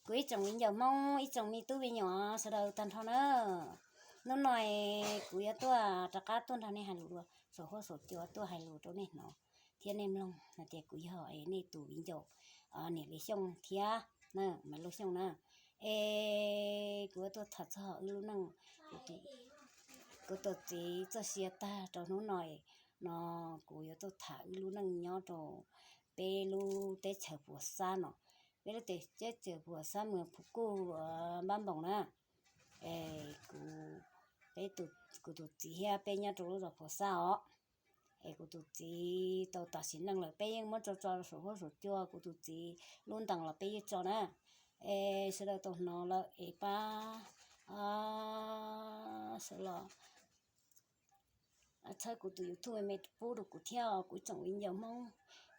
Kuv ib tsoom viv ncaus Hmoob, ib tsoom me tub me nyuam sawv daws tag nrho na, hnub no kuv yuav tuaj rov qab tuaj nrog nej hais lus dua, saum huab saum cua tuaj hais lus rau nej hnov thiab nej mloog hais tias kuv yog nej tus viv ncaus Niam Li Xyooj thiab, Maiv Lub Xyooj na. Es kuv yuav tuaj tham txog wb lub neej, kuv tus txiv txoj sia tag rau hnub no no, kuv yuav tuaj tham wb lub neej nyob rau peb lub teb chaws Puas Xab no. Peb lub teb chaws Puas Xab, mws Phuv Kuj, Npab Npoos na. Es kuv, peb, kuv tus txiv thiab peb nyob rau lub zos Puas Xab os. Es kuv tus txiv tau tam sim neej lawm, peb yeej muab tso tso saum huab saum cua, kuv tus txiv lub ntees los peb yeej tso na. Es sawv daws tau hnov lawm es pab sawv los txhawb kuv tus YouTube me pub rau kuv thiab, kuv ib tsoom viv ncaus Hmoob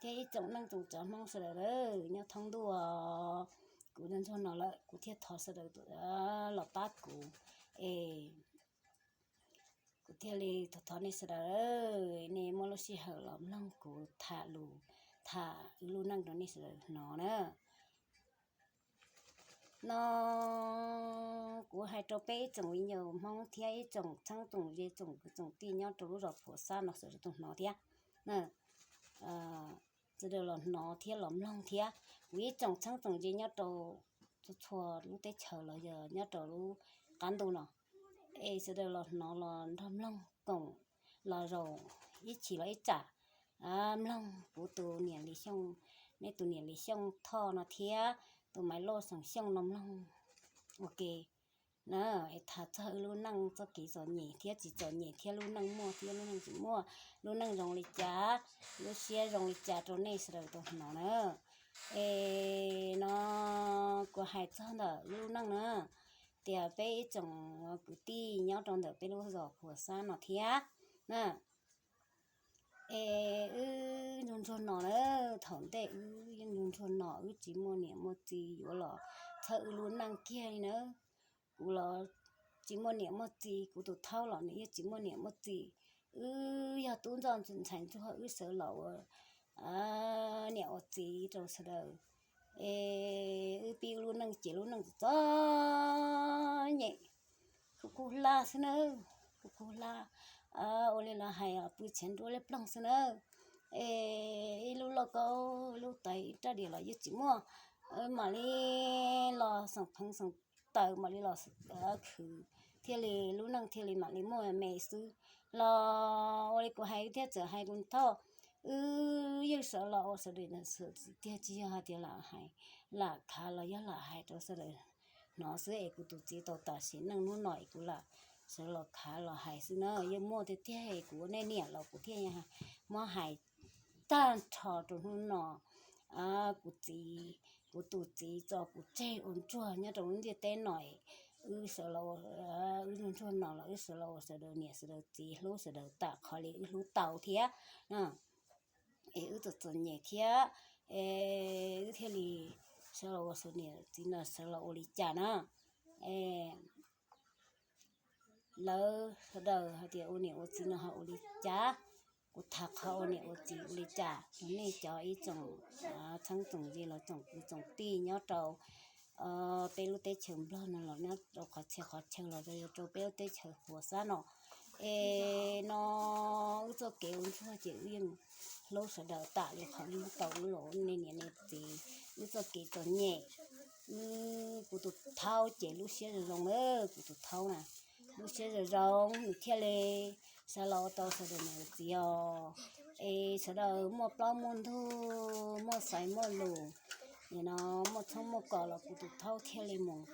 thiab ib tsoom neej tsoom tsav Hmoob sawv daws nyob thoob ntuj. Kuv ntxuag no lawm kuv thiaj thov sawv daws los pab kuv, es kuv thiaj li thov thov nej sawv daws, nej muab lub sij hawm los mloog kuv tham lus, tham wb lub neej rau nej sawv daws hnov na. No kuv hais rau peb ib tsoom viv ncaus Hmoob thiab ib tsoom txheeb tsoom ze tsoom kwv tsoom tij nyob rau lub zos Phuam Xab no sawv daws tau hnov thiab, sawv daws los hnov thiab los mloog thiab. Kuv ib tsoom txheeb tsoom ze nyob rau txhua txhua lub teb chaws los yog nyob rau lub qab ntuj no, es sawv daws los hnov los nrog mloog koom los zaum ib chim los ib tsam mloog kuv tus niam Li Xyooj, nej tus niam Li Xyooj Thoj no thiab tus Maiv Loj Xeem Xyooj no mloog ua ke na. Es tham txog wb lub neej txoj kev txom nyem thiab tsis txom nyem thiab lub neej muaj thiab lub neej tsis muaj, lub neej zoo li cas, lub siab zoo li cas rau nej sawv daws tau hnov na. Es no kuv hais txog ntawm wb lub neej na, tias peb ib tsoom kwv tij nyob rau ntawm peb lub zos Phuam Xab no thiab na. Es wb ntsuag ntsuag no na, thaum ntej wb yeej ntsuag ntsuag no, wb tsis muaj niam muaj txiv yuav los txhawb wb lub neej kiag li na. Kuv los tsis muaj niam muaj txiv, kuv tus thaub los nws yeej tsis muaj niam muaj txiv. Wb yog tub ntxawg ntxhais ntsuag, wb sawv los ua niam ua txiv rau sawv daws. Es wb pib wb lub neej ces lub neej txom nyem, kuj kub hlab xwb na, kuj kub hlab. Ua li los hais pw txhiav nruab liab ploog xwb na. Es ib lub lauj kaub lub tais raj diav los yeej tsis muaj, mam li los xeem pheev xeem taws mam li los khwv, thiaj li lub neej thiaj li mam li muaj me xwb. Los ua li kuv hais thiab txawm hais kuv thauj, wb yeej sawv los ua sawv daws niam sawv daws txiv tiag, tsis yog hais tias lam hais, lam khav los yog lam hais rau sawv daws hnov xwb. Es kuv tus txiv tau tam sim neej hnub no es kuv lam sawv los khav los hais xwb na. Yeej muaj tiag tiag es kuv ua nej niam los kuv thiaj muab hais tag nrho rau hnub no. Kuv txiv, kuv tus txiv tso kuv tseg ua ntsuag nyob rau lub ntiaj teb no, wb sawv los, wb ntsuag ntsuag no los wb sawv los ua sawv daws niam sawv daws txiv, hlub sawv daws tam qhov li wb hlub tau thiab. Es wb txom txom nyem thiab, es wb thiaj li sawv los ua sawv niam txiv no sawv los ua li cas na. Es lawv sawv daws hais tias ua niam ua txiv no ho ua li cas, kuv tham qhov ua niam ua txiv ua li cas rau nej cov ib tsoom txheeb tsoom ze los tsoom kwv tsoom tij nyob rau peb lub teb chaws Nplog no los nyob rau qhov txhia qhov chaw los rau peb lub teb chaws Phuam Xab no. Es no wb txoj kev ua ntsuag ces wb yeej hlub sawv daws tam li qhov wb tau wb los ua nej niam nej txiv. Wb txoj kev txom nyem, wb, kuv tus thaub ces lub siab zoo zoo na, kuv tus thaub na, lub siab zoo zoo nws thiaj li sawv los ua tau sawv daws niam txiv os. Es sawv daws muaj plaub muaj ntug, muaj xaiv muaj lus, nim no muaj tshoob muaj kos los kuv tus thaub thiaj li mus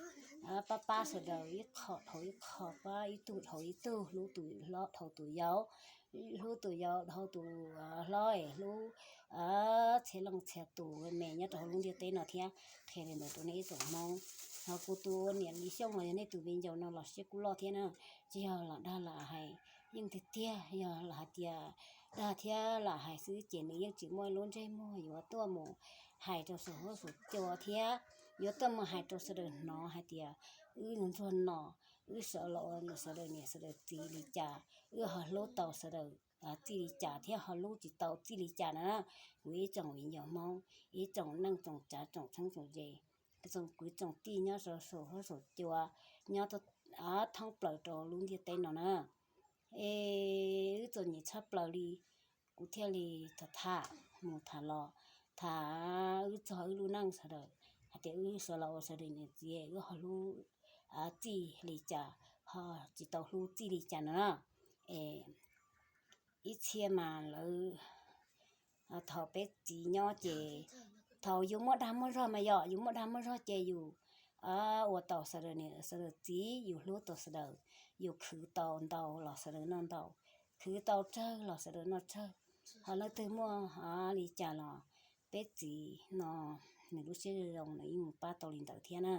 pab pab sawv daws ib qho dhau ib qho, pab ib tug dhau ib tug, hlub tus hlob dhau tus yau, hlub tus yau dhau tus hlob, hlub txhia leej txhia tus me nyob rau hauv lub ntiaj teb no thiab. Qhia li ntawd rau nej ib tsoom Hmoob. Ho kuv tus niam Li Xyooj los yog nej tus viv ncaus no los siab kuj loj thiab na, tsis yog lam dag lam hais, yeej tiag tiag yog lam hais tias dag thiab lam hais xwb ces nws yeej tsis muaj lub ntsej muag yuav tuaj mus hais rau saum huab saum cua thiab yuav tuaj mus hais rau sawv daws hnov hais tias wb ntsuag ntsuag no, wb sawv los ua sawv daws niam sawv daws txiv li cas, wb ho hlub tau sawv daws txij li cas thiab ho hlub tsis tau txij li cas na. Kuv ib tsoom viv ncaus Hmoob, ib tsoom neej tsoom tsav tsoom txheeb tsoom ze, tsoom kwv tsoom tij nyob saum huab saum cua, nyob thoob plaws rau lub ntiaj teb no na. Es wb txom nyem tshaj plaws li, kuv thiaj li tham tham mus tham los, tham wb txog wb lub neej sawv daws, hais tias wb sawv los ua sawv daws niam txiv wb ho hlub txij li cas, ho tsis tau hlub txij li cas no na. Es ib txhia mas lawv, thaum peb txiv nyob ces, thaum yus muaj dag muaj zog mas yog yus muaj dag muaj zog ces yus ua tau sawv daws niam sawv daws txiv, yus hlub tau sawv daws, yus khwv tau ntau los sawv daws noj ntau, khwv tau tsawg los sawv daws noj tsawg. Ho leej twg muaj li cas los peb txiv no nws lub siab zoo zoo nws yeej mus pab tau li ntawd thiab na.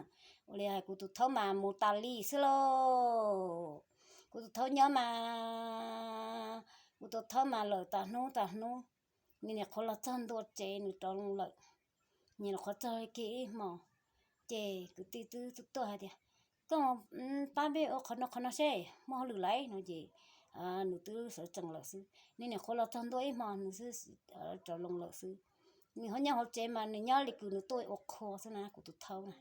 Ua li hais kuv tus thaub mas mus tas li xwb lauj. Kuv tus thaub nyob mas, kuv tus thaub mas lawm tas hnub tas hnub, nws nyuam qhuav los txog ntua tsev nws rov loo lawm. Nws nyuam qhuav txog kiag ib hmo, ces kwv tij twb tuaj hais tias, koj pab peb ua qhov no qhov no seb muaj hauj lwm lauj no ces nws twb sawv tsees lawm xwb. Nws nyuam qhuav los txog ntua ib hmo nws xwb rov loo lawm xwb. Nws ho nyob hauv tsev mas nws nyob li kws nws tuaj ua qhua xwb na kuv tus thaub na.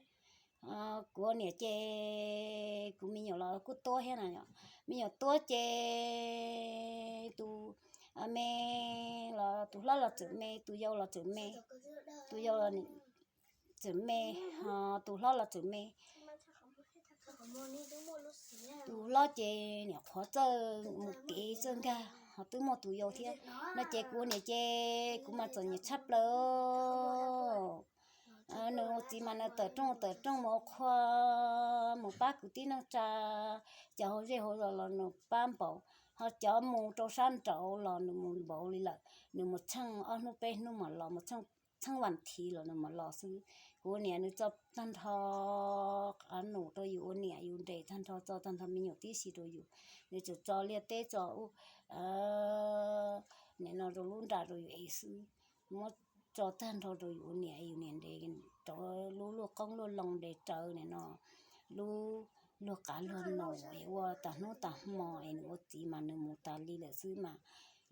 Kuv niam ces kuv me nyuam los kuj tuab thiab na, me nyuam tuab ces tus me los tus hlob los txawm me, tus yau los txawm me, tus yau txawm me, ho tus hlob los txawm me. Tus hlob ces nyuam qhuav txawj mus kev txawj nkag ho twb muaj tus yau thiab no ces kuv niam ces kuv mas txom nyem tshaj plaws. Nws ua txiv mas nws tawm rooj tawm rooj mus ua qhua, mus pab kwv tij neej tsa, cov hauv zej hauv zos los nws pab npaum, ho cov mus rau sab nraud los nws mus npaum li lawm, nws mus tsheej ob hnub peb hnub mam los, mus tsheej vas thiv los nws mam los xwb. Kuv niam nws tso tag nrho qab num rau yus ua niam, yus nres tag nrho, tso tag nrho me nyuam tib si rau yus, nws tseem tso liaj teb tso ub, nim no rau lub nram rau yus ev xwb. Muab tso tag nrho rau yus ua niam, yus niam nres rau lub luaj qoob luaj loo nres raws nim no lub luag qav luag num es ua tas hnub tas hmo es nws ua txiv mas nws mus tas li lawm xwb mas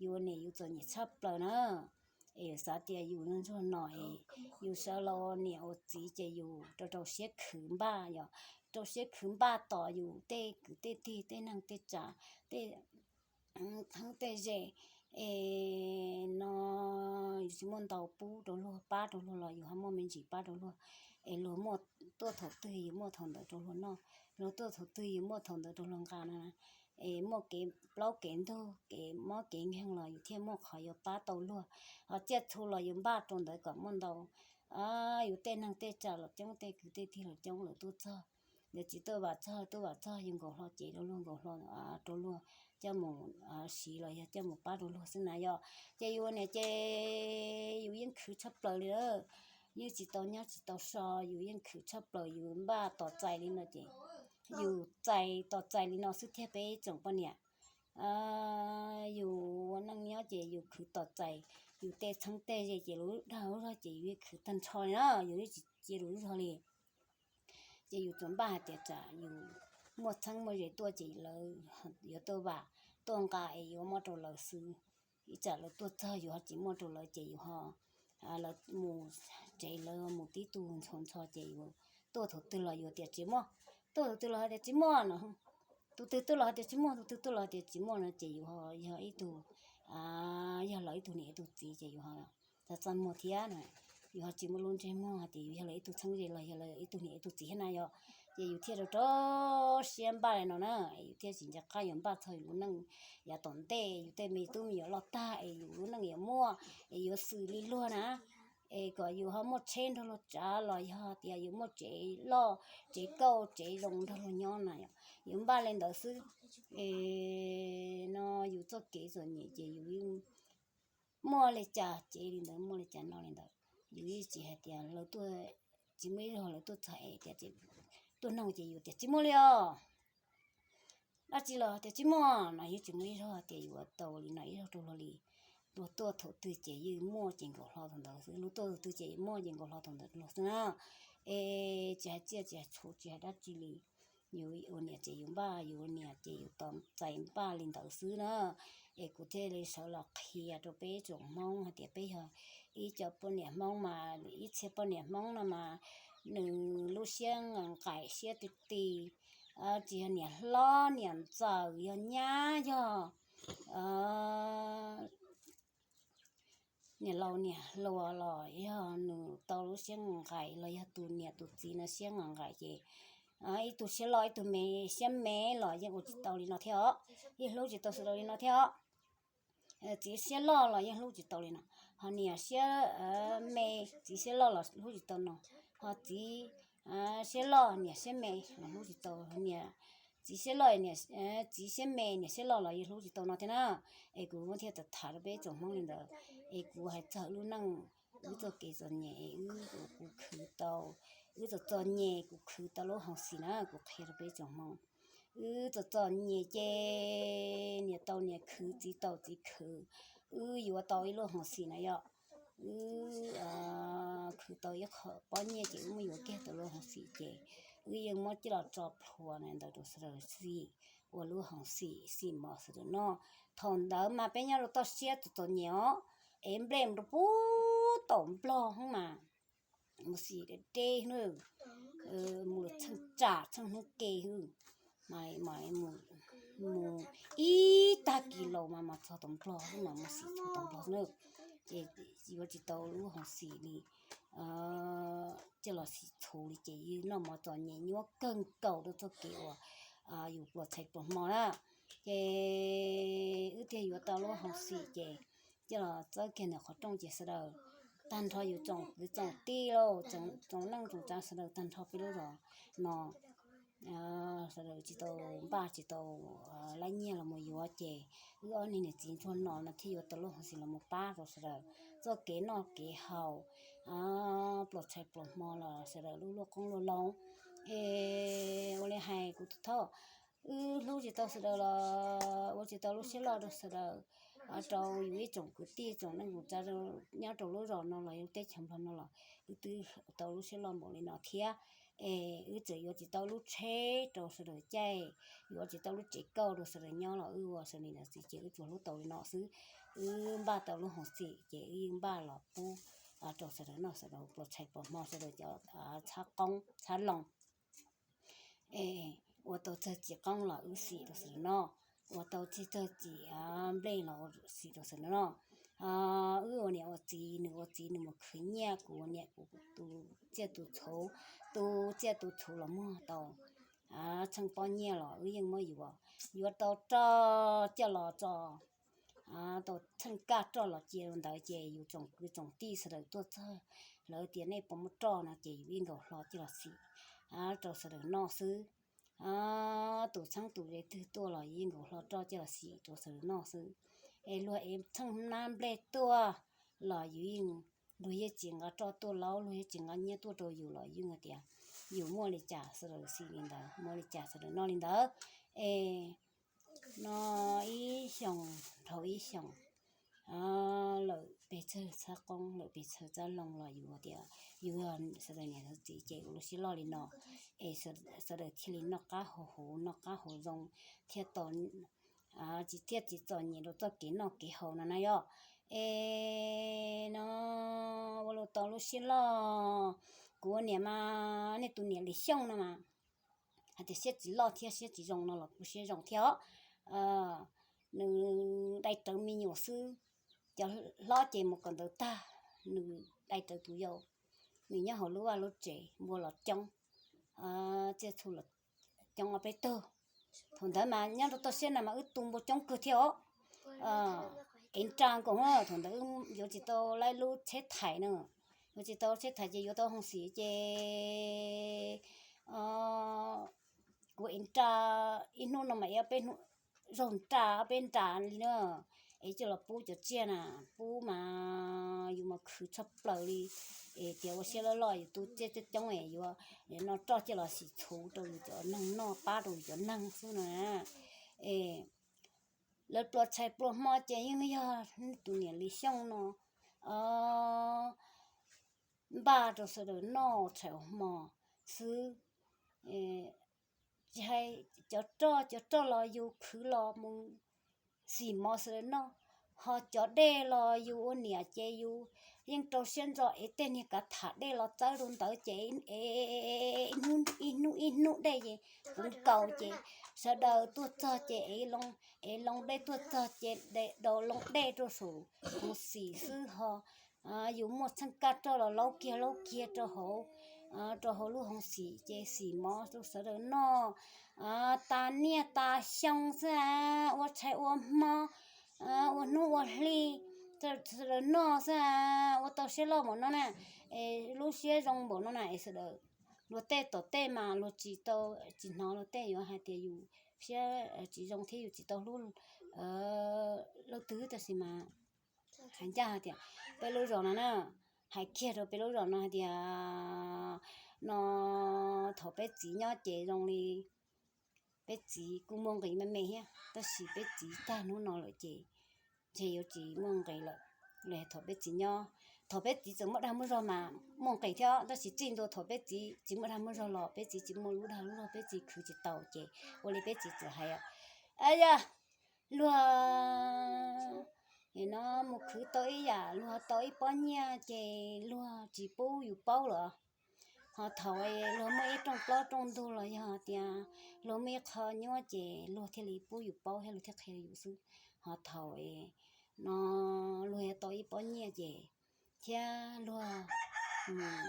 yus ua niam yus txom nyem tshaj plaws na. Es yus xav tias yus ntsuag no es yus sawv los ua niam ua txiv ces yus rau rau siab khwv npaj, yog rau siab khwv npaj tos yus tej kwv tej tij tej neeg tej tsav, tej theeb tej ze, es no yus tsis muaj ntau pub rau luag pab rau luag los yus ho muaj me ntsis pab rau luag, es luag muaj tuaj thaum twg yus muaj thaum ntawd rau luag noj, luag tuaj thaum twg yus muaj thaum ntawd rau luag nqa na. Es muaj kev plaub kev ntug kev mob kev nkeeg los yus thiaj muaj qhov yuav pab tau luag, ho tsiaj txhu los yus npaj rau ntawd kom muaj ntau. Yus tej neeg tej tsav los coob, tej kwv tej tij los coob, lawv tuaj txog, lawv tsis tuaj vam txog, tuaj vam txog yus nkaus hlo ces rau luag nkaus hlo rau luag coj mus siv los yog coj mus pab rau luag xwb na yom. Ces yus ua niam ces yus yeej khwv tshaj plaws li lawm, yeej tsis tau nyob tsis tau so, yus yeej khwv tshaj plaws, yus npaj tos txais li no ces yus txais tos txais li no xwb thiab peb tsoom poj niam. Yus ua neej nyob ces yus khwv tos txais, yus tej txheeb tej ze ces lub dag lub zog ces yus yeej khwv tag nrho li na, yus yeej tsis cia lub zog li. Ces yus tsuas npaj hais tias tsam yus muaj txheeb muaj ze tuaj ces lawv yuav tuaj vam tuaj nqa es yuav muab rau lawv xwb. Ib tsam lawv tuaj txog yus ho tsis muaj rau lawv ces yus ho, lawv mus tsev lawv mus tib tug ntxhov ntxho ces yus tuaj thaum twg los yus tias tsis muaj, tuaj thaum twg los hais tias tsis muaj no. Tus twg tuaj los hais tias tsis muaj, tus twg tuaj los hais tias tsis muaj no ces yus ho yog ib tug, yog lawv ib tug niam ib tug txiv ces yus ho txaj txaj muag thiab no. Yus ho tsis muaj lub ntsej muag hais tias yus yog lawv ib tug txheeb ze los yog lawv ib tug niam ib tug txiv thiab na yom. Ces yus thiaj rau rau siab npaj li no na, yus thiaj tsis nco qab yuav npaj txog yus lub neej yav tom ntej, yus tej me tub me nyuam loj tag es yus lub neej yuav muaj, es yuav xws li luag na, es kom yus ho muaj tsheb nrog luag tsav los yog tias yus muaj tsev loj tsev kauj tsev zoo nrog luag nyob na yom. Yus npaj li ntawd xwb. Es no yus txoj kev txom nyem ces yus yeej muaj li cas ces li ntawd, muaj li cas no li ntawd. Yus yeej tsis hais tias lawv tuaj, tsis muaj ib zaug lawv tuaj txog es tias tuaj noog ces yus tias tsis muaj li os. Dab tsi los tias tsis muaj no, yeej tsis muaj ib zaug tias yus ua tau li no ib zaug rau luag li. Luag tuaj thaum twg ces yeej muaj ces nkaus hlo thaum ntawd xwb, luag tuaj thaum twg ces muaj ces nkaus hlo thaum ntawd rau luag xwb na. Es tsis hais tsiaj tsis hais txhu tsis hais dab tsi li, yus ua niam ces yus npaj, yus ua niam ces yus tos txais npaj li ntawd xwb na. Es kuv thiaj li sawv los qhia rau peb tsoom Hmoob hais tias peb yog ib co poj niam Hmoob mas, ib txhia poj niam Hmoob no mas, nws lub siab nqaim siab ti ti, tsis yog niam hlob niam ntxawm, yog nyab, yog niam laus niam hluas los yog nws tau lub siab nqaim, los yog tus niam tus txiv no siab nqaim ces ib tug siab loj ib tug me, siab me los yeej ua tsis tau li no thiab os, yeej hlub tsis tau sawv daws li no thiab os. Txiv siab loj los yeej hlub tsis tau li no, ho niam siab me, txiv siab loj los hlub tsis tau no, ho txiv siab loj niam siab me los hlub tsis tau, niam, txiv siab loj, txiv siab me niam siab loj los yeej hlub tsis tau no thiab na. Es kuv muab thiaj tau tham rau peb tsoom Hmoob li ntawd. Es kuv hais txog lub neej, wb txoj kev txom nyem es wb, kuv khwv tau, wb txom txom nyem kuv khwv tau lub hauv xim na, kuv qhia rau peb tsoom Hmoob. Wb txom txom nyem ces niam tau niam khwv, txiv tau txiv khwv, wb yuav tau ib lub hauv xim na yom. Wb khwv tau ib qho pob nyiaj ces wb muab yuav kiag tau lub hauv xim ces wb yeej muab coj los tso plhuav na ntawd rau sawv daws xim, ua lub hauv xim xim mos sawv daws noj. Thaum ntawd mas peb nyob rau toj siab txom txom nyem os, ev nplej mus rau puag tom Nplog hub mas mus xim deb deb hnub, mus txheej tsam txheej hnub ke hwb, mas mus ib tag kis laus mas mas txog tom Nplog xwb mas mus xim txog tom Nplog xwb na. Ces yuav tsis tau lub hauv xim li, coj los xim txhuv li ces yus noj mov txom nyem nyuaj kawg nkaus rau txoj kev uas yus pluas txhais pluas hmo na. Ces wb thiaj yuav tau lub hauv xim ces coj los txawb kiag ntawm qhov rooj ces sawv daws tag nrho yus tsoom kwv tsoom tij lauj, tsoom neej tsoom tsav sawv daws tag nrho peb lub zos no sawv daws tsis tau npaj tsis tau laib nyiaj los mus yuav ces wb ob niag niam txiv ntsuag no no thiaj yuav tau lub hauv xim los mus pab rau sawv daws txoj kev noj kev haus, pluas txhais pluas hmo los sawv daws lub luaj qoob luaj loo. Es ua li hais kuv tus thauj, wb hlub tsis tau sawv daws los ua tsis tau lub siab loj rau sawv daws, rau yus ib tsoom kwv tij tsoom neej tsoom tsav nyob rau lub zos no los yog teb chaws Nplog no los wb twb tau lub siab loj npaum li no thiab. Es wb txawm yuav tsis tau lub tsheb rau sawv daws caij, yuav tsis tau lub tsev kauj rau sawv daws nyob los wb ua sawv daws niam txiv ces wb tsuas hlub tau li no xwb. Wb npaj tau lub hauv xim ces wb yeej npaj los pub rau sawv daws noj sawv daws pluas txhais pluas hmo sawv daws cov txhab qoob txhab loo. Es ua tau txog txim qoob los wb xim rau sawv daws noj, ua tau txog txim nplej los xim rau sawv daws noj. Wb ua niam ua txiv, nws ua txiv nws mus khwv nyiaj, kuv ua niam kuv tu tsiaj tu txhuv, tu tsiaj tu txhuv los muag tau txheej pob nyiaj los wb yeej muab yuav, yuav tau roj coj los tso, tau txheej kaj roj los cia rau ntawd ces yus tsoom kwv tsoom tij sawv daws tuaj txog, lawv tias nej puas muaj roj no ces yus yeej nkaus hlo coj los xim rau sawv daws noj xwb. Tus txheeb tus ze twg tuaj los yeej nkaus hlo roj coj los xim rau sawv daws noj xwb. Es luag ev txheej hnab nplej tuaj los yus yeej, luag yeej tsis nqa roj tuaj laub, luag yeej tsis nqa nyiaj tuaj rau yus los yeej hais tias yus muaj li cas sawv daws xim li ntawd, muaj li cas sawv daws noj li ntawd. Es no ib xyoos dhau ib xyoos, lawm pes tsawg txhab qoob lawm pes tsawg txhab loo los yus tias yus sawv daws niam txiv ces ua lub siab loj li no, es sawv daws thiaj li noj qab haus huv noj qab haus zoo, thiaj tsis, thiaj tsis txom nyem rau txoj kev noj kev haus no na yom. Es no ua lus tau lub siab loj, kuv niam mas nej tus niam Lis Xyooj no mas hais tias siab tsis loj thiab siab tsis zoo no los kuj siab zoo thiab os. Nws dai rawv me nyuam xwb, cov hlob ces mus kawm ntawv tag, nws dai rawv tus yau. Nws nyob hauv lub vaj lub tsev, npua los coob, tsiaj txhu los coob ob peb tug. Thaum ntawd mas nyob rau toj siab na mas wb tu npua coob kawg thiab os. Ev nra nkaus, thaum ntawd wb yuav tsis tau laib lub tsheb thaiv na, yuav tsis tau tsheb thaiv ces yuav tau hoo xim ces kuv ev nra, ib hnub no mas ev ob peb hnub, zaug nra ob peb nra li na, es coj los pub cov tsiaj na, pub mas yus mas khwv tshaj plaws li. Es tias ua siab loj loj yus tu tsiaj coob coob es yuav no roj coj los xim txhuv rau yus cov neeg noj, pab rau yus cov neeg xwb no na. Es lawv pluas txhais pluas hmo ces yeej yog tus niam Lis Xyooj no npaj rau sawv daws noj txhais hmo xwb. Tsis hais cov roj, cov roj los yus khwv los mus xim mov sawv daws noj, Ho cov dej los yus ua niam ces yus yeej rau siab ntso ev tej niag kav tham dej los txawb rau ntawd ces ib hnub ib hnub dej ces kuv nkaus ces sawv daws tuaj txog ces ev loo dej tuaj txog ces daus loo dej rau saum hoov xim xwb ho yus muaj txheej kaj roj los laub kiag laub kiag rau hauv, rau hauv lub hoov xim ces xim mov rau sawv daws noj tas niaj tas xyoo xwb a, ua tshais ua hmo, ua hnub ua hli, sawv daws noj xwb a, ua tau siab loj npaum no na, es lub siab zoo npaum no na es sawv daws, luag tej tom tej mas luag tsis tau, tsis hnov luag tej yuav hais tias yus siab tsis zoo thiab yus tsis tau hlub leej twg tab sis mas hais ncaj hais tias peb lub zos no na, hais kiag rau peb lub zos no hais tias no thaum peb txiv nyob ces zoo li peb txiv kuj muaj nqis me me thiab tab sis peb txiv tag hnub no lawm ces ntshe yuav tsis muaj nqis lawm. Los thaum peb txiv nyob, thaum peb txiv tseem muaj dag muaj zog mas muaj nqis thiab tab sis txij ntua thaum peb txiv tsis muaj dag muaj zog los peb txiv tsis muaj lub dag lub zog peb txiv khwv tsis tau ces ua li peb txiv txawm hais, a yog luag no mus khwv tau ib yam luag tau ib pob nyiaj ces luag tsis pub yus paub lawm. Ho thaum luag muaj ib rooj plaub rooj ntug los yog tias luag muaj ib qho nyuaj ces luag thiaj li pub yus paub thiab luag thiaj qhia yus xwb. Ho thaum no luag yuav tau ib pob nyiaj ces thiab luag mus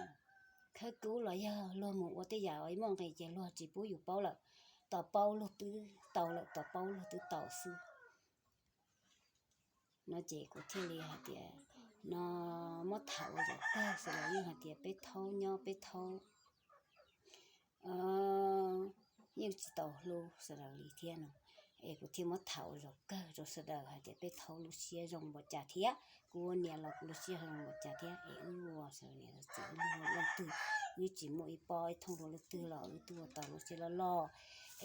khawb kub los yog luag mus ua tej yam muaj nqis ces luag tsis pub yus paub lawm. Tos paub luag twb tau lawm, tos paub luag twb tau xwb. No ces kuv thiaj li hais tias no muab tham ua zaum kawg sawv daws yeej hais tias peb thaub nyob peb thaub yeej tsis tau hlub sawv daws li thiab no. Es kuv thiaj muab tham ua zaum kawg rau sawv daws hais tias peb thaub lub siab zoo npaum cas thiab kuv ua niam los kuv lub siab zoo npaum cas thiab es wb ua sawv daws niam txiv wb ua leej twg wb tsis muaj ib pob ib thooj rau leej twg los wb twb ua tau lub siab loj loj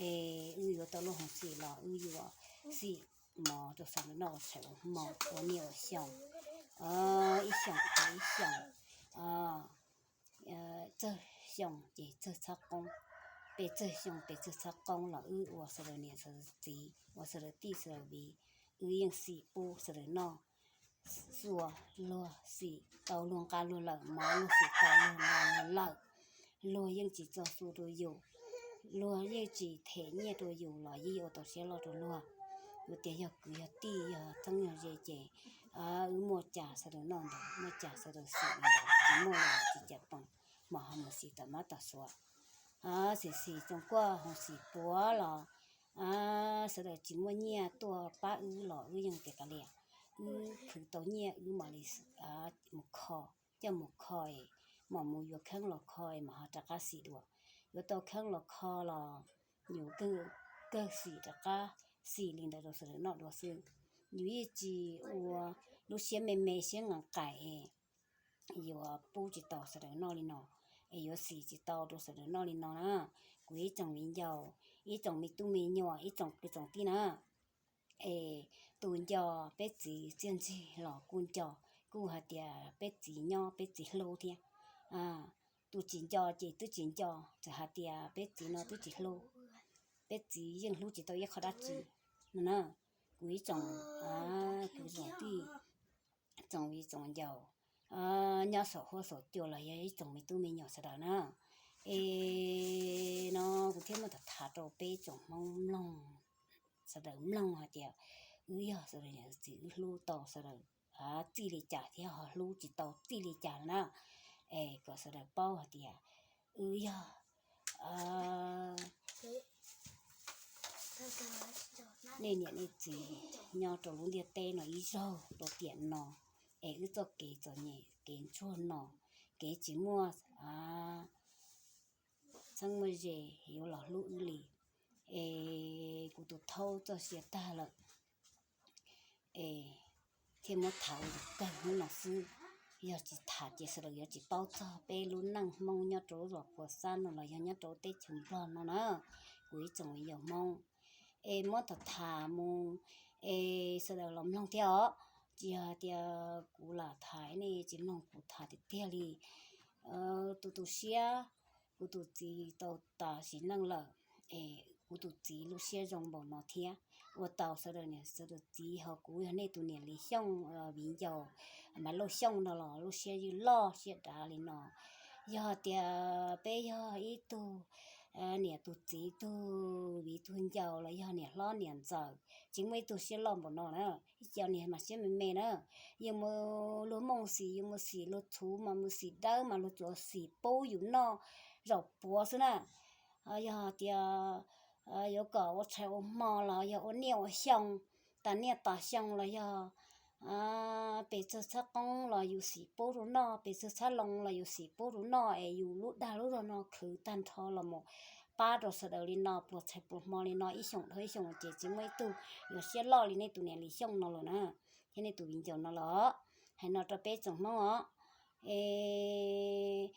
es wb yuav tau lub hauv xim los wb yuav xim mov rau sawv daws noj ua tshais ua hmo ua niaj ua xyoo, ib xyoos rau ib xyoos, txawg xyoo ces txawg txhab qoob, pes txawg xyoo pes txawg txhab qoob los wb ua sawv daws niam sawv daws txiv ua sawv daws tij sawv daws viv, wb yeej xim pub sawv daws noj. Xua luag xim tau luag nqa luag lawm, mov luag xim tau luag nqa luag lawm, luag yeej tsis txo xu rau yus, luag yeej tsis them nyiaj rau yus los yeej ua tau siab loj rau luag. Yus tias yog kwv yog tij yog txheeb yog ze ces wb muaj cas sawv daws noj ntawd, muaj cas sawv daws xim li ntawd, tsis muaj los tsis cas pom, mas ho mus xim tom mab tom suav, xim xim tsoos kuaj ho xim puav los sawv daws tsis muaj nyiaj tuaj pab wb los wb yeej tias kav liam, wb khwv tau nyiaj wb mam li mus kho, coj mus kho es mam mus yuav kheeb los kho es mam ho rov qab xim dua. Yuav tau kheeb los kho los yus kawg xim rov qab xim li ntawd rau sawv daws noj dua xwb. Yus yeej tsis ua lub siab me me siab nqaim nqaim es yuav pub tsis tau sawv daws noj li no, es yuav xim tsis tau rau sawv daws noj li no na. Kuv ib tsoom viv ncaus, ib tsoom me tub me nyuam, ib tsoom kwv tsoom tij na, es tus nco peb txiv txiaj ntsig los kuj nco, kuj hais tias peb txiv nyob peb txiv hlub thiab. Tus tsis nco ces twb tsis nco, txawm hais tias peb txiv no twb tsis hlub, peb txiv yeej hlub tsis tau ib qho dab tsi no na. Kuv ib tsoom kwv tsoom tij, tsoom viv tsoom ncaus nyob saum huab saum cua los yog ib tsoom me tub me nyuam sawv daws na, es no kuv thiaj muab tham tham rau peb tsoom Hmoob mloog, sawv daws mloog hais tias wb yog sawv daws niam txiv wb hlub tau sawv daws txij li cas thiab ho hlub tsis tau txij li cas na. Es kom sawv daws paub hais tias wb yog nej niam nej txiv nyob rau lub ntiaj teb no ib zaug rau tiam no, es wb txoj kev txom nyem kev ntsuag no, kev tsis muaj txheeb muaj ze yuav los hlub wb li. Es kuv tus thaub txoj sia tag lawm, es thiaj muab tham ua kawg hnub no xwb. Yog tsis tham ces sawv daws yuav tsis paub txog peb lub neej Hmoob nyob rau lub zos Pua Xab no los yog nyob rau teb chaws Nplog no na. Kuv ib tsoom viv ncaus Hmoob, es muab tham tham mus, es sawv daws los mloog thiab os. Tsis yog hais tias kuv lam tham nej tsis mloog kuv tham tiag tiag li. Tus tu siab, kuv tus txiv tau tas sim neej lawm, es kuv tus txiv lub siab zoo npaum no thiab. Ua tau sawv daws niam sawv daws txiv, ho kuv yog nej tus niam Lis Xyooj, viv ncaus Maiv Lauj Xyooj no los lub siab ywj loj siab dav li no. Yog tias peb yog ib tug niam tug txiv tug viv tug ncaus los yog niam hlob niam ntxawm, tsis muaj ib tug siab loj npaum no na. Ib co niag mas siab me me na, yus mus luag mooj xim, yus mus xim luag txhuv mas mus xim dawb mas luag tsuas xim pub yus noj zaum puav xwb na. Yog tias yuav kom ua tshais ua hmo los yog ua niaj ua xyoo, tas niaj tas xyoo los yog pes txag txhab qoob los yus xim pub rau noj, pes txag txhab loo los yus xim pub rau noj, es yus lub dag lub zog no khwv tag nrho los mus pab rau sawv daws li no pluas tshais pluas hmo li no ib xyoos dhau ib xyoos ces tsis muaj ib tug yuav siab loj li nej tus niam Lis Xyooj no lawm na, thiab nej tus viv ncaus no los. Hais no rau peb tsoom Hmoob os, es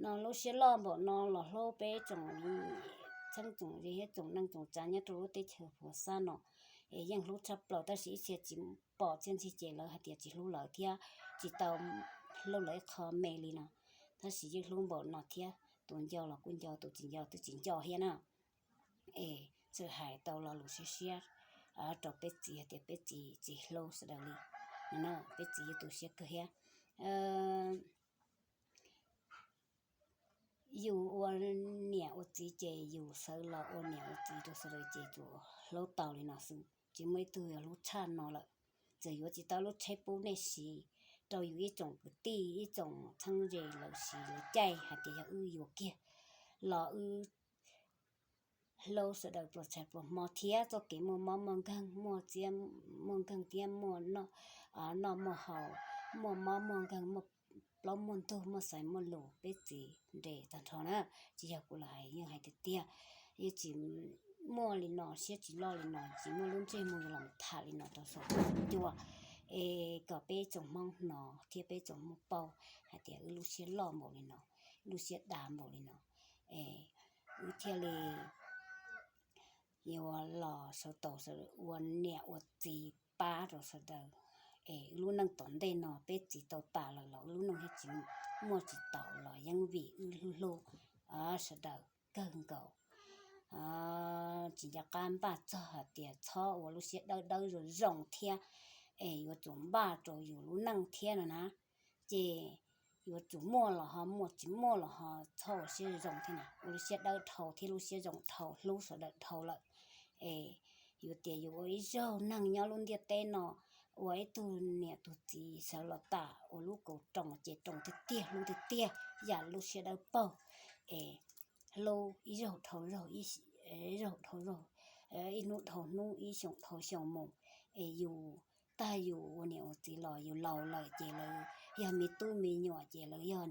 no lub siab loj npaum no los hlub peb tsoom txheeb tsoom ze thiab tsoom neej tsoom tsav nyob rau lub teb chaws Huas Xab no, es yeej hlub tshaj plaws tab sis ib txhia tsis pom txiaj ntsig ces lawv hais tias tsis hlub lawv thiab tsis tau hlub lawv ib qho me li no. Tab sis yeej hlub npaum no thiab, tus nco los kuj nco, tus tsis nco twb tsis nco thiab na. Es txawm hais tau lo lus siab siab rau peb txiv hais tias peb txiv tsis hlub sawv daws li, peb txiv yog tus siab kawg thiab. Yus ua niam ua txiv ces yus sawv los ua niam ua txiv rau sawv daws ces tsuas hlub tau li no xwb, tsis muaj ib tug yuav hlub tshaj no lawm. Txawm yuav tsis tau lub tsheb pub nej siv, rau yus ib tsoom kwv tij ib tsoom txheeb ze lawv siv lawv caij hais tias yog wb yuav kiag los wb hlub sawv daws pluas tshais pluas hmo thiab txoj kev muaj mob muaj nkeeg, muaj txiab muaj nkeeg thiab muaj noj muaj haus, muaj mob muaj nkeeg, muaj plaub muaj ntug, muaj xaiv muaj lus, peb txiv nres tag nrho na. Tsis yog kuv lam hais, yeej hais tiag tiag, yeej tsis muaj li no, siab tsis loj li no, tsis muaj lub ntsej muag los tham li no rau saum huab saum cua. Es kom peb tsoom Hmoob hnov thiab peb tsoom Hmoob paub hais tias wb lub siab loj npaum li no, lub siab dav npaum li no, es wb thiaj li yuav los sawv tau ua niam ua txiv pab rau sawv daws. Es wb lub neej tom ntej no peb txiv tau tas lawm los wb lub neej thiaj tsis muaj tsis tau los yeej vim wb hlub hlub sawv daws kawg nkaus. Tsis nco qab npaj txog hais tias txhob ua lub siab dawb dawb zoo zoo thiab, es yuav tsum npaj rau yus lub neej thiab no na. Ces yuav tsum muaj los ho muaj, tsis muaj los ho txhob ua siab zoo thiab na, ua lub siab dawb dhau thiab lub siab zoo dhau, hlub sawv daws dhau lawm. Es yuav tias yus ua ib zaug neeg nyob lub ntiaj teb no, ua ib tug niam tug txiv sawv los tas ua lub kaus roos ces roos tiag tiag, hlub tiag tiag, yam lub siab dawb paug. Es hlub ib zaug dhau zaug, ib zaug dhau zaug, ib hnub dhau hnub, ib xyoos dhau xyoo mus. Es yus tag yus ua niam ua txiv los yus laus lawm ces lawv yog me tub me nyuam ces lawv yog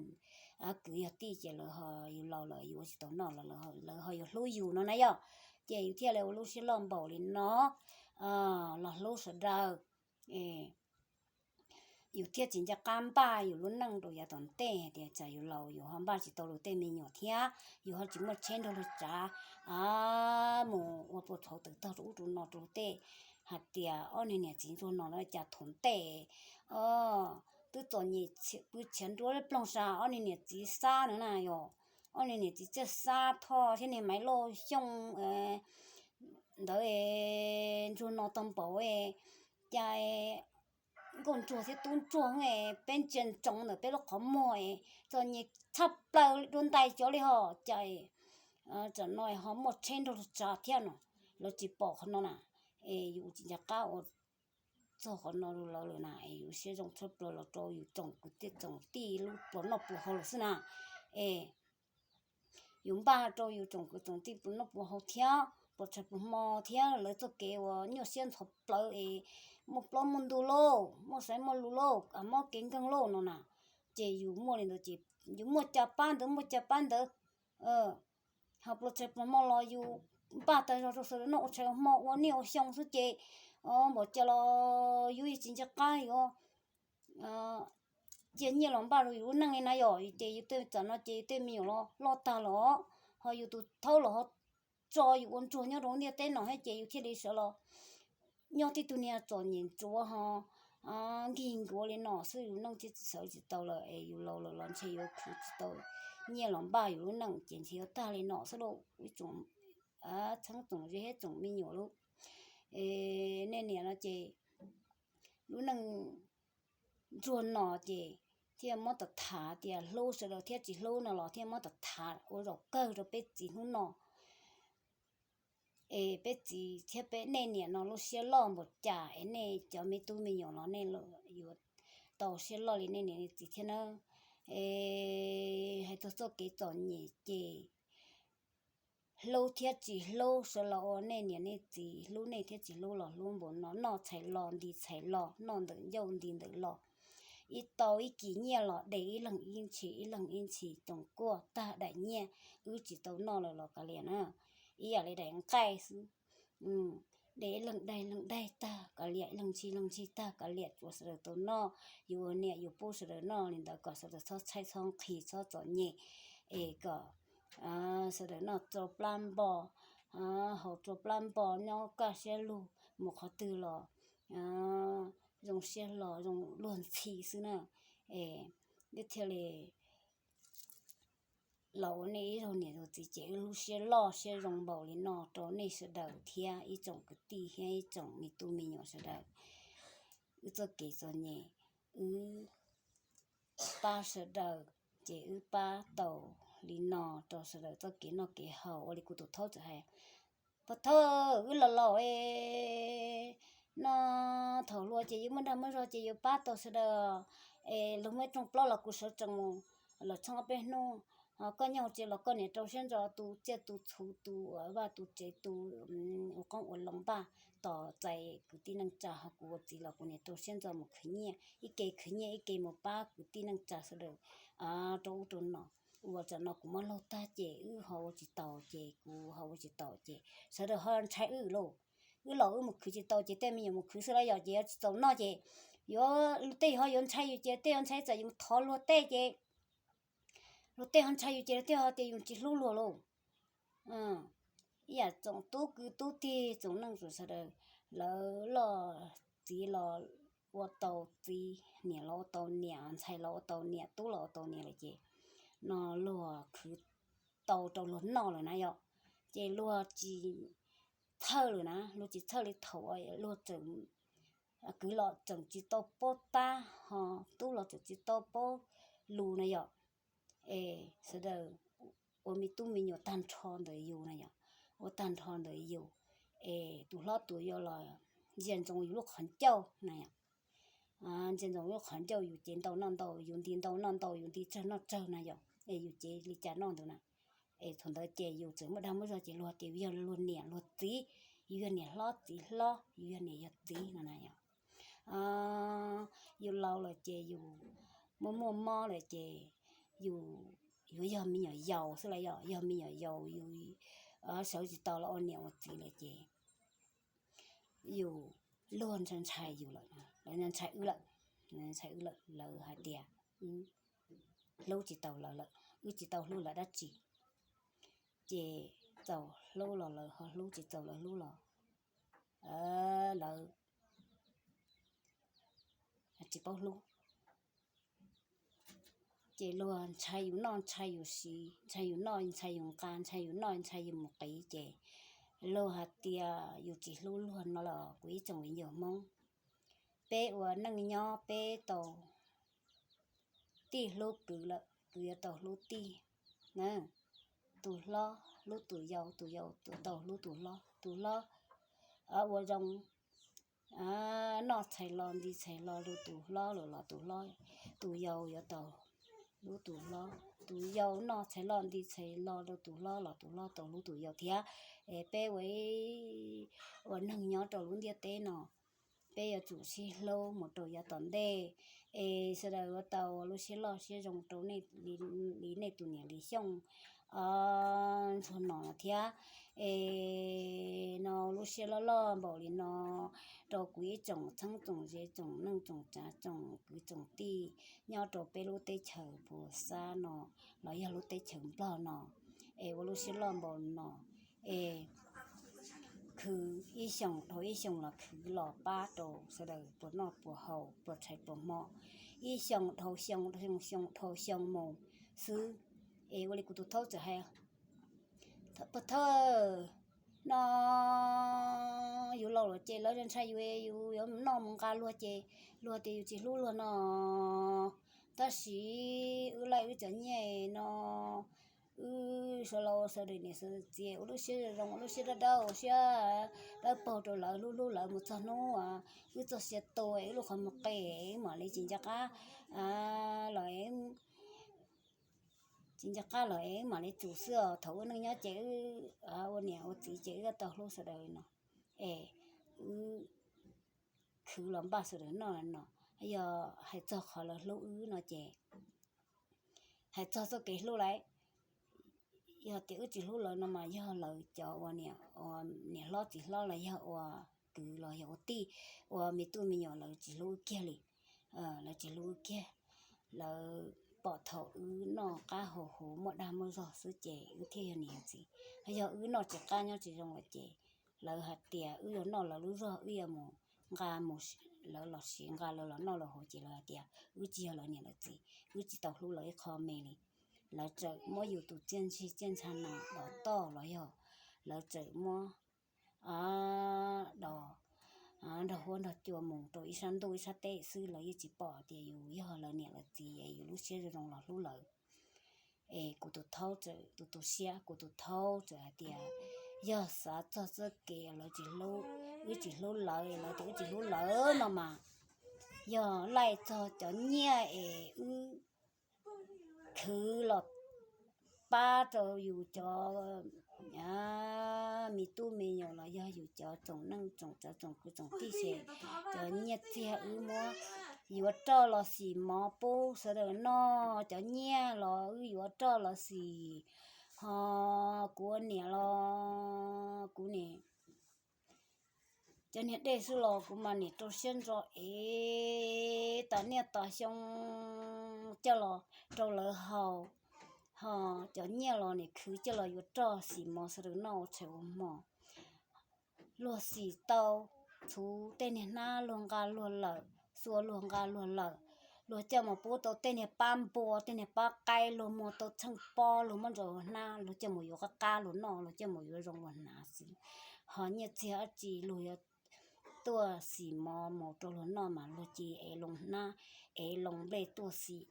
kwv yog tij ces lawv ho, yus laus lawm yus ua tsis tau noj los lawv ho yuav hlub yus no na yom. Ces yus thiaj li ua lub siab loj npaum li no los hlub sawv daws. Yus thiaj tsis nco qab npaj yus lub neej rau yav tom ntej hais tias tsam yus laus yus ho npaj tsis tau luag tej me nyuam thiab yus ho tsis muaj tsheb nrog luag tsav mus ua pluas tshauv tawm tog rau ub rau no rau luag tej. Hais tias ob niag niam txiv ntsuag no lawv cas thaum ntej twb txom nyem pw tshiav nruab ploog sa, ob niag niam txiv Xab no na yom, ob niag niam txiv Txiaj Xab Thoj thiab niag Maiv Lauj Xyooj ntawd ntsuag no tau npaum cas nkauj ntsuag thiab tub ntsuag peb ntsia ntsoov ntawm peb lub qhov muag txom nyem tshaj plaws dua ntais cov li ho cas tsam no ho muaj tsheb nrog luag tsav thiab no. Lawv tsis pom qhov no na, es yus tsis nco qab ua txog qhov no rau lawv lawm na, es yus siab zoo tshaj plaws los rau yus tsoom kwv tij tsoom tij lub pluas noj pluas haus lawm xwb na. Es yus npaj rau yus tsoom kwv tsoom tij pluas noj pluas haus thiab pluas tshais pluas hmo thiab lawv txoj kev uas nyuaj siab ntxhov plawv es muaj plaub muaj ntug lauj, muaj xaiv muaj lus lauj, mob kev nkeeg lauj no na. Ces yus muaj li ntawd ces yus muaj cas pab ntawd, muaj cas pab ntawd. Ho pluas tshais pluas hmo los yus npaj tag zog rau sawv daws noj ua tshais ua hmo ua niaj ua xyoo xwb ces npaum cas los yus tsis nco qab yuav cia nyiaj los npaj rau yus lub neej li na yom. Ces yus tej txam no ces yus tej me nyuam los loj tag los, ho yus tus thaub los ho tso yus ua ntsuag nyob rau ntiaj teb no thiab ces yus thiaj li sawv los nyob tib tug niag txom nyem ntsuav ho nkig nkuav li no xwb, yus neej thiaj tsis sawv tsis tau lawm es yus laus lawm los ntshe yuav khwv tsis tau nyiaj los npaj yus lub neej ces ntshe yuav tag li no xwb lauj. Ib tsoom txheeb tsoom ze thiab tsoom me nyuam lauj. Nej niam no ces lub neej ntsuag no ces thiaj muab tham tham tias hlub sawv daws thiab tsis hlub no los thiaj muab tham tham ua zaum kawg rau peb txiv hnub no. Es peb txiv thiab peb, nej niam no lub siab loj npaum cas es nej cov me tub me nyuam los nej yuav tau siab loj li nej niam nej txiv thiab nawb. Es hais txog txoj kev txom nyem ces hlub thiab tsis hlub sawv los ua nej niam nej txiv, hlub nej thiab tsis hlub los hlub npaum no, noj txhais los nti txhais los, noj ntawm ncauj nti ntawm los, ib tau ib kis nyiaj los de ib leeg ib ntshis, ib leeg ib ntshis, coom kuaj tag daim nyiaj wb tsis tau noj lawm los kav liam na, ib yam li daim nqaij xwb. De ib leeg daig leeg daig tag kav liam, ib leeg ntshis leeg ntshis tag kav liam, tsuav sawv daws tau noj, yus ua niam yus pub sawv daws noj li ntawd kom sawv daws txhob tshaib txhob nqhis txhob txom nyem, es kom sawv daws noj tsau plab npo, haus tsau plab npo, nyob kaj siab lug, mus qhov twg los zoo siab hlo zoo luag ntxhi xwb na. Es thiaj li los ua nej ib zaug niam zaug txiv ces wb lub siab loj siab zoo npaum li no rau nej sawv daws thiab ib tsoom kwv tij thiab ib tsoom me tub me nyuam sawv daws. Wb txoj kev txom nyem wb pab sawv daws, ces wb pab tau li no rau sawv daws txoj kev noj kev haus. Ua li kuv tus thaub txawm hais, pog thaub, wb los laus no, thaum hluas ces yus muaj dag muaj zog ces yus pab tau sawv daws, es luag muaj ib rooj plaub los kuv sawv tsees mus lawm txheej ob peb hnub. Koj nyob hauv tsev los koj niam rau siab ntso tu tsiaj tu txhu, tu vaj tu tsev, tu ua qoob ua loo npaj tos txais kwv tij neej tsa, ho kuv ua txiv los kuv niam rau siab ntso mus khwv nyiaj, ib ke khwv nyiaj ib ke mus pab kwv tij neej tsa sawv daws rau ub rau no. Ua tsam no kuv muab laug tag ces wb ho ua tsis taus ces kuv ho ua tsis taus ces sawv daws ho ntshai wb lauj. Wb los wb mus khwv tsis tau ces tej me nyuam mus khwv xwb los yog ces yuav tsis txaus noj ces yuav, tej ho yuav ntshai yus ces tej yuav ntshai tsam yus thov luag tej ces luag tej ho ntshai yus ces luag tej ho tias yus tsis hlub luag lauj. Ib yam tsoom tub kwv tub tij tsoom neej tsoom sawv daws, lawv loj txiv los ua tau txiv, niam los ua tau niam, ntxhais los ua tau niam, tub los ua tau niam lawm ces no luag khwv tau rau luag noj lawm na yom, ces luag tsis txhawj lawm na, luag tsis txhawj li thaum luag tseem kwv los tseem tsis tau paub tab ho tub los tseem tsis tau paub lus na yom. Es sawv daws ua me tub me nyuam tag nrho ntawm yus na yom, ua tag nrho ntawm yus, es tus hlob tus yau los ntsia ntsoov yus lub qhov ncauj na yom. Ntsia ntsoov lub qhov ncauj, yus cev ntau noj ntau, yus nti ntau noj ntau, yus nti tsawg noj tsawg na yom, es yus cev li cas noj ntawd na. Es thaum ntawd ces yus tseem muaj dag muaj zog ces luag tias yus yog luag niam luag txiv, yus yog niam hlob txiv hlob, yus yog niam yog txiv no na yom. Yus laus lawm ces yus muaj muaj mob lawm ces yus yuav yog me nyuam yaus xwb los yog, yog me nyuam yaus yus sawv tsis tau los ua niam ua txiv lawm ces yus, luag ntshai ntshai yus lawm, lawv ntshai wb lawm, ntshai wb lawm, lawv hais tias wb hlub tsis tau lawv lawm, wb tsis tau hlub lawv dab tsi. Ces txaus hlub los lawv ho hlub, tsis txaus lawv hlub los lawv tsis paub hlub. Ces luag ntshai yus noj ntshai yus siv, ntshai yus noj ntshai yus nqa, ntshai yus noj ntshai yus mus qiv ces luag hais tias yus tsis hlub luag no los kuv ib tsoom viv ncaus Hmoob, peb ua neej nyob peb tau tij hlub kwv lawm, kwv yuav tau hlub tij na. Tus hlob hlub tus yau, tus yau yuav tau hlub tus hlob, tus hlob ua zoo noj txhais lo nti txhais lo rau tus hlob lawm los tus hlob, tus yau yuav tau hlub tus hlob, tus yau noj txhais lo nti txhais lo rau tus hlob los tus hlob tau hlub tus yau thiab. Es peb ua, ua neeg nyob rau lub ntiaj teb no, peb yuav tsum sib hlub mus rau yav tom ntej. Es sawv daws yuav tau ua lub siab loj siab zoo rau nej li nej tus niam Lis Xyooj ntsuag no thiab. Es no lub siab loj loj npaum li no rau kuv ib tsoom txheeb tsoom ze tsoom neej tsoom tsav tsoom kwv tsoom tij nyob rau peb lub teb chaws Puas Xab no los yog lub teb chaws Nplog no, es ua lub siab loj npaum no, es khwv ib xyoos dhau ib xyoos los khwv los pab rau sawv daws puas noj puas haus puas tshais puas hmo, ib xyoos dhau xyoo, xyoo dhau xyoo mus xwb. Es ua li kuv tus thaub txawm hais, pog thaub, no yus laus lawm ces lawv ntshai yus, yus yuav noj mus nqa luag ces luag tias yus tsis hlub luag no. Tab sis wb laij wb cov nyiaj no, wb sawv laus sawv daws niam sawv daws txiv ua lub siab zoo zoo, ua lub siab dawb dawb, ua siab dawb paug rau lawv, hlub hlub lawv mus txog hnub wb txoj sia tu es wb lub qhov muag qe es wb mam li tsis nco qab los, tsis nco qab los es wb mam li tsum xwb os. Thaum wb neej nyob ces wb ua niam ua txiv ces wb tau hlub sawv daws no, es wb khwv los npaj sawv daws noj no. Yog hais txog qhov lawv hlub wb no ces, hais txog txoj kev hlub lawm, yog tias wb tsis hlub lawv no mas yog lawv cov ua niam, ua niam hlob txiv hlob los yog ua kwv los yog ua tij, ua me tub me nyuam lawv tsis hlub wb kiag li. Lawv tsis hlub wb kiag, lawv pom thaum wb noj qab haus huv muaj dag muaj zog xwb ces wb thiaj yog niam yog txiv. Yog wb noj tsis qab nyob tsis zoo lawm ces lawv hais tias wb yuav noj lawv lub zog, wb yuav mus nqa mus, lawv los siv nqa lawv los noj los haus ces lawv hais tias wb tsis yog lawv niam lawv txiv, wb tsis tau hlub lawv ib qho me li. Lawv txawm muab yus tus txiaj ntsig txiaj ntsha no dov toj los yog lawv txawm muab dos nrog huab nrog cua mus rau ib sab ntuj ib sab teb xwb, lawv yeej tsis pom tias yus yog lawv niam lawv txiv es yus lub siab zoo zoo los hlub lawv. Es kuv tus thaub txawm tu tu siab, kuv tus thaub txawm hais tias yog xav txog txoj kev lawv tsis hlub, wb tsis hlub lawv, lawv tias wb tsis hlub lawv no mas yog laij txog cov nyiaj es wb khwv los pab rau yus cov me tub me nyuam los yog yus cov tsoom neej tsoom tsav tsoom kwv tsoom tij ces cov nyiaj txiag wb muab yuav roj los xim mov pub sawv daws noj, cov nyiaj los wb yuav roj los xim, ho kuv ua niam los kuv niam, cov niag dej xwb los kuv mas niam rau siab ntso ev tas niaj tas xyoo coj los rau lawv haus, ho cov nyiaj los niam khwv coj los yuav roj xim mov sawv daws noj ua tshais ua hmo. Luag xim tau txhuv tej niag hnab luag nqa luag lawm, xua luag nqa luag lawm, luag coj mus pub tau tej niag pab npua tej niag pab qaib, luag muag tau txheej pob luag muab ntsaws ua hnab, luag coj mus yuav qab qab luag noj, luag coj mus yuav zoo ua hnav xwb. Ho nyiaj txiag dab tsi luag yuav tuaj xim mov mus rau luag noj mas luag cia ev loo hnab, ev loo nplej tuaj xim,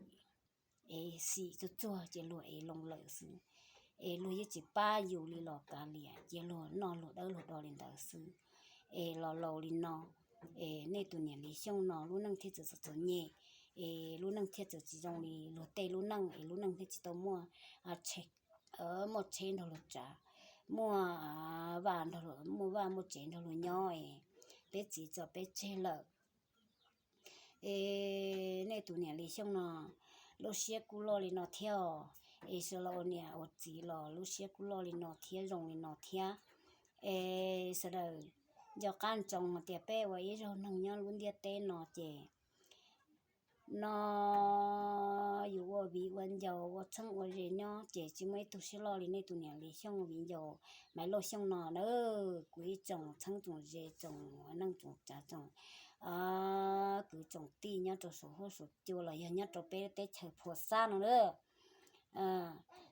ev xim tsuag tsuag ces luag ev loo lawm xwb. Es luag yeej tsis pab yus li los kav liam, cia luag noj luag dawb luag do li ntawd xwb. Es los laus li no, es nej tus niam Li Xyooj no lub neej thiaj txawm txom txom nyem, es lub neej thiaj txawm tsis zoo li luag tej lub neej, es lub neej thiaj tsis tau muaj, muaj tsheb nrog luag tsav, muaj vaj, muaj vaj muaj tsev nrog luag nyob es peb txiv tso peb tseg lawm. Es nej tus niam Li Xyooj no lub siab kuj loj li no thiab os, es sawv los ua niam ua txiv los lub siab kuj loj li no thiab zoo li no thiab. Es sawv daws nco qab ntsoov hais tias peb ua ib zaug neeg nyob lub ntiaj teb no ces no yus ua viv ua ncaus ua txheeb ua ze nyob ces tsis muaj ib tug siab loj li nej tus niam Li Xyooj viv ncaus Maiv Lauj Xyooj no na. Kuv ib tsoom txheeb tsoom ze tsoom neej tsoom tsav tsoom kwv tsoom tij nyob rau saum huab saum cua los yog nyob rau peb teb chaws Phuas Xab no na,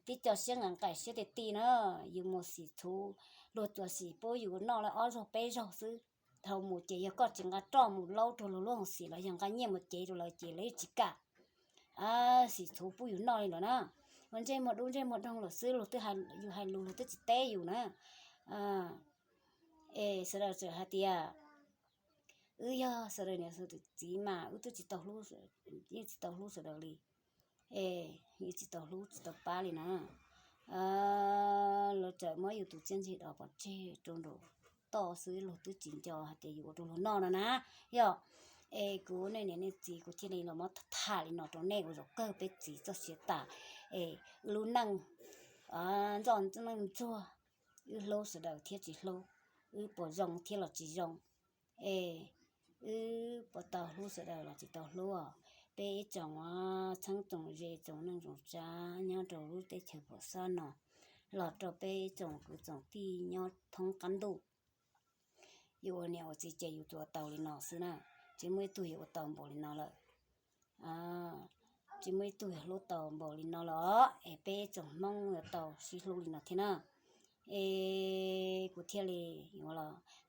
tib co siab nqaim nqaim siab tiag tiag na. Yus mus xim txhuv, luag tsuas xim pub yus noj li ob zaug peb zaug xwb. Dhau mus ces yog koj tsis nqa roj mus laub rau luag lub hauv xim los yog nqa nyiaj mus cev rau lawv ces lawv yeej tsis kam xim txhuv pub yus noj li lawm na. Ua ntsej muag dub ntsej muag doog lawm xwb, luag twb, yus hais lus luag twb tsis teb yus na. Es sawv daws txawm hais tias wb yog sawv daws niam sawv daws txiv mas wb twb tsis tau hlub, yeej tsis tau hlub sawv daws li. Es yeej tsis tau hlub tsis tau pab li na. Luag txawm muab yus tus txiaj ntsig dos pov tseg rau nraum toj xwb, luag twb tsis nco hais tias yus ua rau luag noj no na. Yog, es kuv nej niam nej txiv kuv thiaj li los muab tham li no rau nej ua zaum kawg peb txiv txoj sia tas. Es wb lub neej ntsoj neej ntsuag, wb hlub sawv daws thiab tsis hlub, wb puas zoo thiab los tsis zoo, es wb puas tau hlub sawv daws los tsis tau hlub os. Peb ib tsoom txheeb tsoom ze tsoom neej tsoom tsav nyob rau lub teb chaws Phuas Xab no, los rau peb ib tsoom kwv tsoom tij nyob thoob qab ntuj, yus ua niam ua txiv ces yus tsuas tau li no xwb na, tsis muaj ib tug yuav ua tau npaum li no lawm. Tsis muaj ib tug yuav hlub tau npaum li no los es peb ib tsoom Hmoob yuav tau sib hlub li no thiab na. Es kuv thiaj li,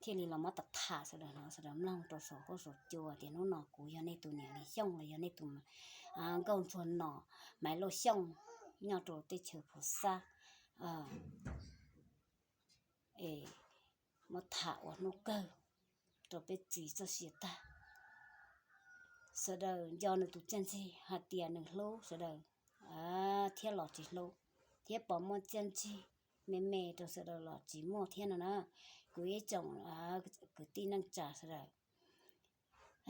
thiaj li los muab tham tham sawv daws no sawv daws mloog rau saum huab saum cua tias hnub no kuv yog nej tus niam li Xyooj los yog nej tus nkauj ntsuag no, Maiv Lauj Xyooj, nyob rau teb chaws Phuv Xab. Es muab tham ua hnub kawg rau peb txiv txoj sia tag. Sawv daws nco nws tus txiaj ntsig hais tias nws hlub sawv daws thiab los tsis hlub, thiab pom muaj txiaj ntsig me me rau sawv daws los tsis muaj thiab no na. Kuv ib tsoom kwv tij neej tsa sawv daws,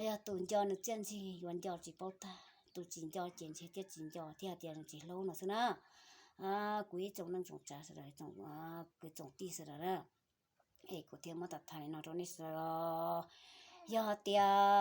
yog tus nco nws txiaj ntsig yuav nco tsis paub tag, tus tsis nco ces ntshe thiaj tsis nco thiab hais tias nws tsis hlub no xwb na. Kuv ib tsoom neej tsoom tsav sawv daws, kwv tsoom tij sawv daws na, es kuv thiaj muab tham tham li no rau nej sawv daws. Yog tias